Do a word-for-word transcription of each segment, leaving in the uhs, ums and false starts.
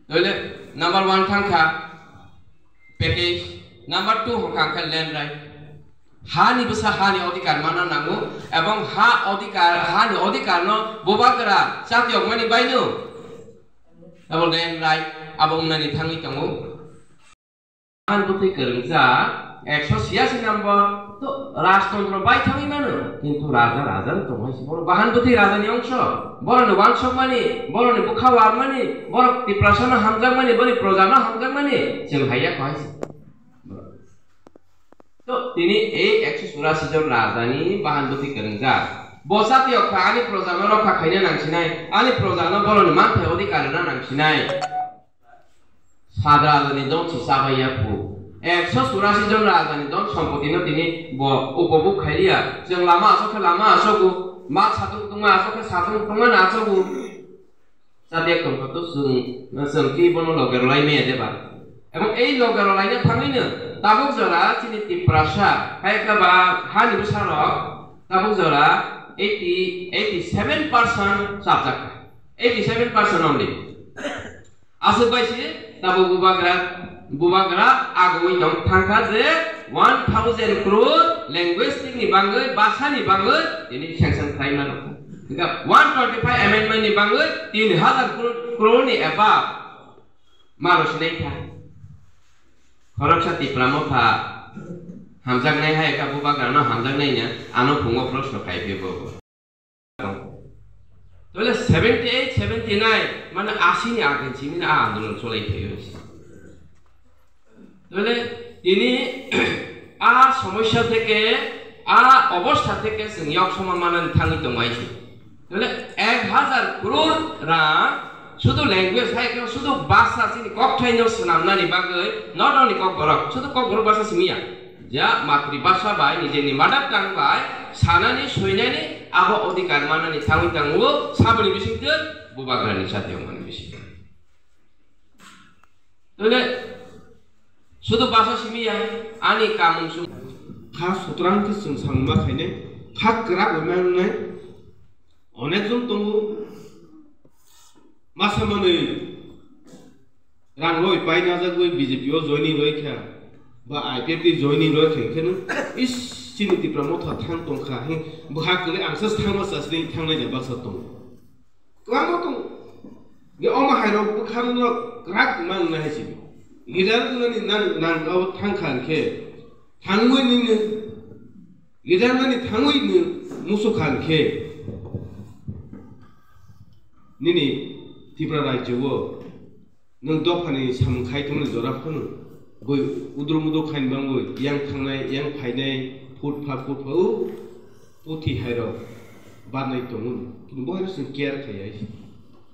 Toile number one thangkha package, number two hwnkha khe land right. Hani bwsa hani odhikar mana nango, ebong ha odhikar, hani odhikar no bubagra chatiyokmani baino, ebong land right abo wngnani thangwi tongo. Bahan bwtwi kwrwngjak ekso chiyasi number to rajtontro bai thangwi mano, kintu raja raja no tongo hai se. Borok bahan bwtwi raja ni ongso, borok ni wansukmani, borok ni bwkha warmani, borok Tiprasa no hamjakmani, boni proja no hamjakmani chwng hai ya hai se. To tini ei ekso churasi jon raja ni bahan bwtwi kwrwngjak. Bo chatiyok kha ani proja no rokha khaina nangsinai, ani proja no borok ni manthai odhikar rwna nangsinai. Sadra rajani don si chabai ya phu. Ekso churasi jon rajani don sompotino tini bo upobhog khailiya. Chwng lama asok khe lama asogo, mat satung tungma asok khe satung tungma na asogo. Chatiya tongkha to chwng, chwng ki bono loge rwlai maya deba. Ebong ei loge rwlaina thangwino tabuk jora chini Tiprasa, hai khe ba hani bwsarok tabuk jora eighty, eighty seven percent chapjak kha. Eighty seven percent only. Aswk bai se tabuk bubagra, bubagra agoi tong thangkha je one thousand crore language ni bangwi, bhasha ni bangwi tini sanction khlai mano. Hingkha one twenty five amendment ni bangwi tin hazar crore, crore ni above maro sinai kha. Khoroksa Tipra Motha hamjaknai hai kha, bubagra no hamjaknai no ano phungo proshno khai phi bo. Tole seventy eight, seventy nine, mane ashi ni agen simi na andolon cholai thaio. Tole tini a somosya theke, a obostha theke chwng yok soma manani thangwi tongmai se. Tole ek hazar crore rang sudu language hai khe sudu bhasha chini kokthai no swnamnani bagwi not only kokborok, sudu kokborok bhasha simi ya. Ja matribhasha bai, nijeni mother tongue bai sanani, soinani, abo odhikar manani thangwi tango, saboni bisingtwi bubagrani chati wngmani bisingtwi. Tole sudu bhasha simi ya, ani kamung sung. Kha sutrang khe chwng samung ma khainai, kha kwrak bai ma wngnai. Onek jon tongo, masa manwi rang roi pai najagwi B J P o joining roi kha, ba I P F T joining roi kha, hwnkhe nw is chini Tipra Motha thang tong kha, hing bwkha kwlwi ang se thangma chasri thangnai ja baksa tongo. Kwbangma tongo. Ge omo hai rok bwkha no kwrak mang nai hai si. Leader wngnani nang, nang o thang kha hwnkhe thangwi nini Leader mani thangwi nw musu kha hwnkhe nini Tripura rajyo o nwng dophani samung khai tongmani jora phano boi udro mudro khaini bangwi yang thangnai, yang phainai, phut pha, phut pha, o puthi hairok barnai tongmani. Kintu bo haino chwng care khai ya,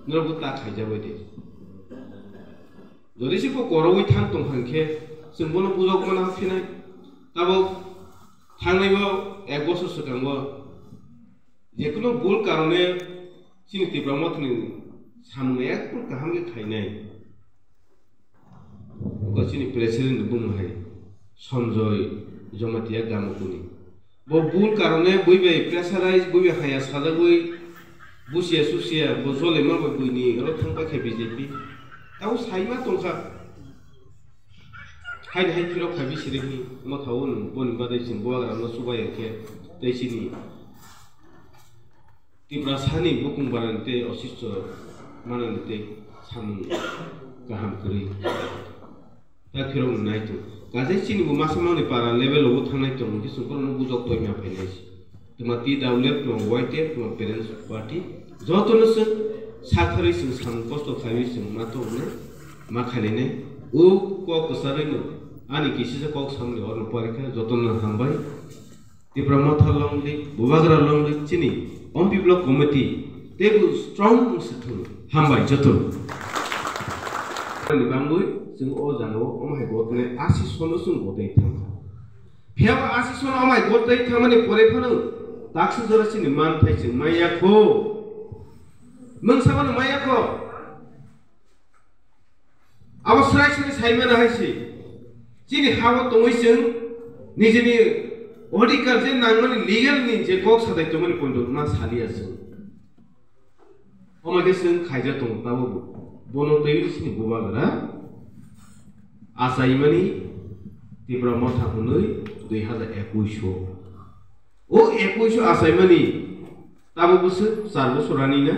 norok bo ta khaijak bai de. Jodi se bo korogwi thang tong kha hwnkhe, chwng bono bujok mano phinai. Tabuk thangnai bo ek bosor swkango je kunu bul karone chini Tipra Mothani samung ekdom kaham khe khainai. Oko chini president ni bumung hai Sanjoy Jamatia Gamukuni. Bo bul karone bui bai pressurize, bui bai haya sajagwi, busiya susiya, bo jole ma bai buini oro thang pai kha B J P. Tabo saima tongkha. Haini hai phirok kha bisiri hi motha o nwng boni bagwi chwng bubagra no chubai ya khe tei chini Tiprasani bukung barani tei osisto manani tei samung kaham kwrwi. Tak phirok nai tong. Kajai chini bo masa mangni para level o thangnai tong, hwnkhe chwng bono bujok toi ma phainai se. Tuma T W F, tuma Y T F, tuma Parents Party, jotono chwng satharwi chwng samung kosto khaiwi chwng ma tongnai, ma khainai. O kok kwcharwi no ani kisisa kok samni orno porikha, jotono hambai. Tipra Motha longdi, Bubagra longdi, chini Ompi Block Committee, teibo strong wng se thung. Hambai joto. Ni bangwi chwng o jagao omo hai gotnai asi sono chwng gotwi thangkha. Phiya ba asi sono omo hai gotwi thangmani pore phano taksa jora chini manthai chwng maya kho. Mungsa bono maya kho. Abo srai srai sai mano hai se. Chini ha-o tongwi chwng nijini odhikar je nangmani legal ni je kok sadai tongmani poito ma saliya chwng. Omo khe chwng khaijak tongo tabukbo. Bono twi chini bubagra achaimani Tipra Motha hwnwi dui hazar ekuish o. O ekuish o achaimani tabo bwswk char bosor ani na?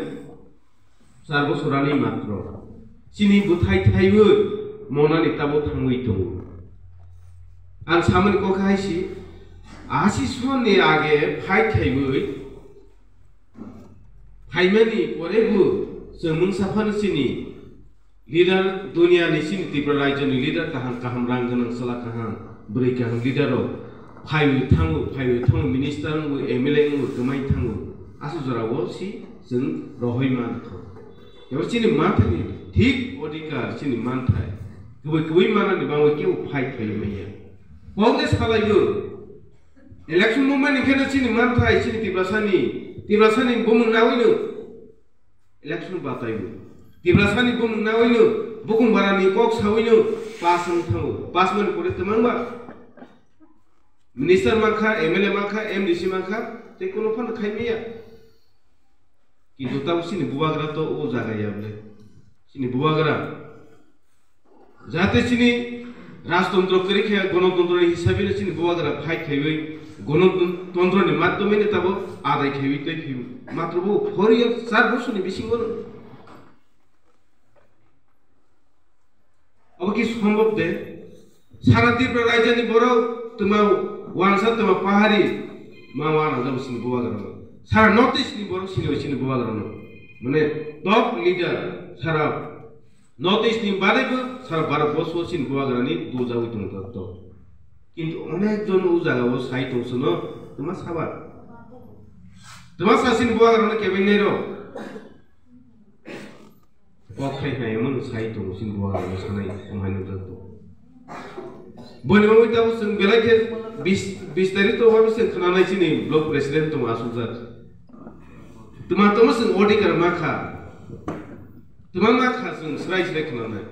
Char bosor ani matro. Chini bwthai thaiwi monani tabo thangwi tongo. Ang samani kok hai si, asi sonni age fight khaiwi phaimani pore bo chwng mungsa phano chini leader, duniani chini Tripura rajyoni leader kaham kaham, rang gwnang, chwla kaham, bwrwi kaham leader rok phaiwi thango, phaiwi thango, minister wngwi, M L A wngwi kwmai thango. Aswk jorao si chwng rohoi mankha. Ebo chini manthai ni thik odhikar, chini manthai. Kubui kubui manani bagwi kebo fight khaiwi manya. Kok de salaibo. Election movement ni kheno chini manthai, chini Tiprasani, Tiprasani bumung nawino election bataibo. Tiprasani bumung nawino, bukung barani kok sawino pass wng thango. Pass mani pore twmang ba? Minister mankha, M L A mankha, M D C mankha, tei kuno phano khai maya. Kintu tabo chini bubagra to o jaga ya bole. Chini bubagra jate chini rajtontro kwrwi khe, gonotontro ni hisabe no chini bubagra fight khaiwi gonotontro ni madhyome no tabo adai khaiwi tei khaiwi. Matro bo four year, char bosor ni bisingo no. Abo ki sombhob de? Sara Tripura rajyani borok twma wansa, twma pahari ma wana jabo chini bubagra no. Sara North East ni borok sini chini bubagra no. Mane top leader sara North East ni bagwi bo sara Bharat borsho chini bubagra ni dojagwi tongo to. Kintu onek jon o jaga o sai tong sono, twma saba. Twma sa chini bubagra no kebeng nai ro. Kok khai khai emon sai tongo chini bubagra no sanai, tong hai nujak to. Boni bagwi tabo chwng belai khe bis, bis tarikh to wabo chwng khwnanai chini block president tongo asukjak. Twma tongma chwng odhikar ma kha. Twma ma kha chwng srai srai khwnanai.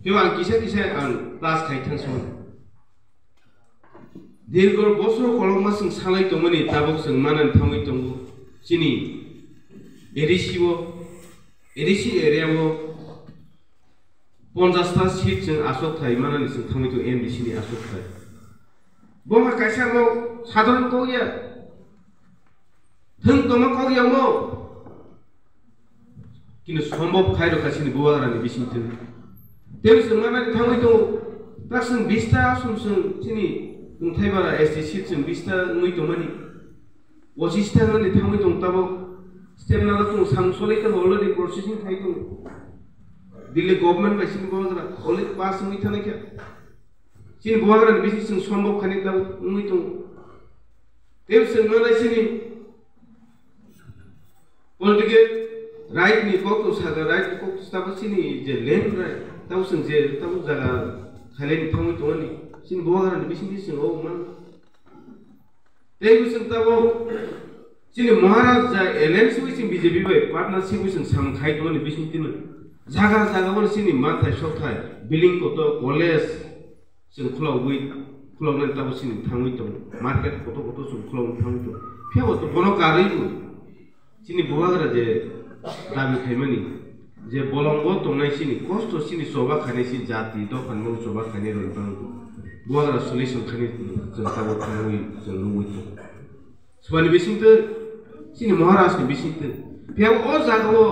Phiyo ang kisa kisa ang plus khai thang song. Dirgo bosor kolokma chwng salai tongmani tabuk chwng manani thangwi tongo. Chini A D C o, A D C area o ponchash ta seat chwng aswk thai manani chwng thangwi tongo M D C ni aswk thai. Bo ma kaisa mo sadharon kok ya. Thwng tongma kok ya mo. Kini sombhob khai rokha chini bubagrani bisingtwi. Tei chwng manani thangwi tongo. Tak chwng bista aswk chwng chini Mungthaibara S T seat chwng bista wngwi tongmani. Pochis ta wngmani thangwi tongo tabuk. Step nana tongo, sam solai tongo, already processing khai tongo. Delhi government bai chini bubagra already pass wngwi thanai kha. Chini bubagrani bising chwng sombhob khainai tabuk wngwi tongo. Tei chwng manai chini political right ni kok to saga, right ni kok to sabo chini je land right, tabo chwng je tabo jaga khailai ni thangwi tongmani, chini bubagrani bising bising o man. Tei bo chwng tabo chini Maharaj ja alliance wi chwng B J P bai partnership wi chwng samung khai tongmani bising tino jaga jaga bo chini manthai sokthai, building kotor, college, chwng khulogwi, khuloknani tabuk chini thangwi tongo, market kotor kotor chwng khuloknani thangwi tongo. Phiya bo to bono karwi bo chini bubagra je dabi khaimani, je bolongo tongnai chini kosto, chini choba khainai, chini jati dophani mung choba khainai rwni bagwi bubagra solution khainai chwng tabuk thangwi chwng nugwi tongo. Swbani bisingtwi, chini Maharaj ni bisingtwi. Phiya o jaga o,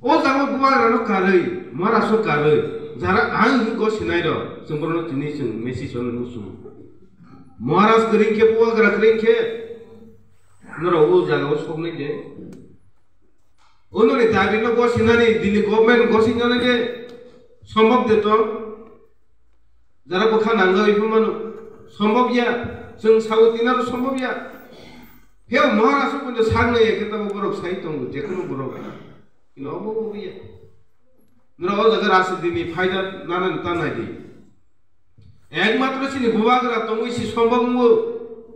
o jaga o bubagra no karwi, Maharaj no karwi, jara ang hi go sinai rok, chwng borok no tini chwng message on musu. Maharaj kwrwi khe, bubagra kwrwi khe, norok o jaga o soknai de. O noni dabi no go sinani, Delhi government go sinani de, sombhob de to. Jara bwkha nangjawi phano sombhob ya, chwng sawi tinaro sombhob ya. He Maharashtra punjo saknai ya khe tamo borok sai tongo, jekono borok. Kino obo obo ya. Nora o jaga rajniti ni phaida nana ta nai di. Ekmatro chini bubagra tongwi si sombhob wngo,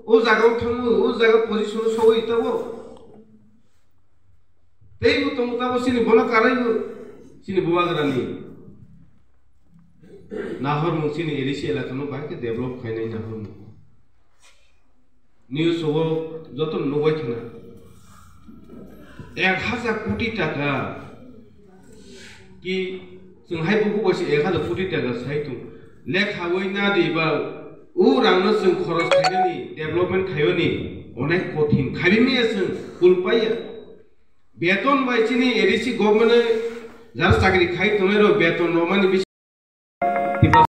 o jaga o thangwi, o jaga position o sogwi tabuk. Tei bo tongo tabo chini bono karaibo chini bubagrani nahormung chini A D C elakano bahai khe develop khainai nahormung. News o joto nugwi khna ek hazar koti taka Ki chwng hai buku bai se ek hazar koti taka sai tong. Lekhawi nadi ba o rangno chwng khoros khainani, development khainani onek kothin. Khaibimaya chwng kulpaiya. Beton bai chini A D C government-o jara chakri khai tongnai rok beton romani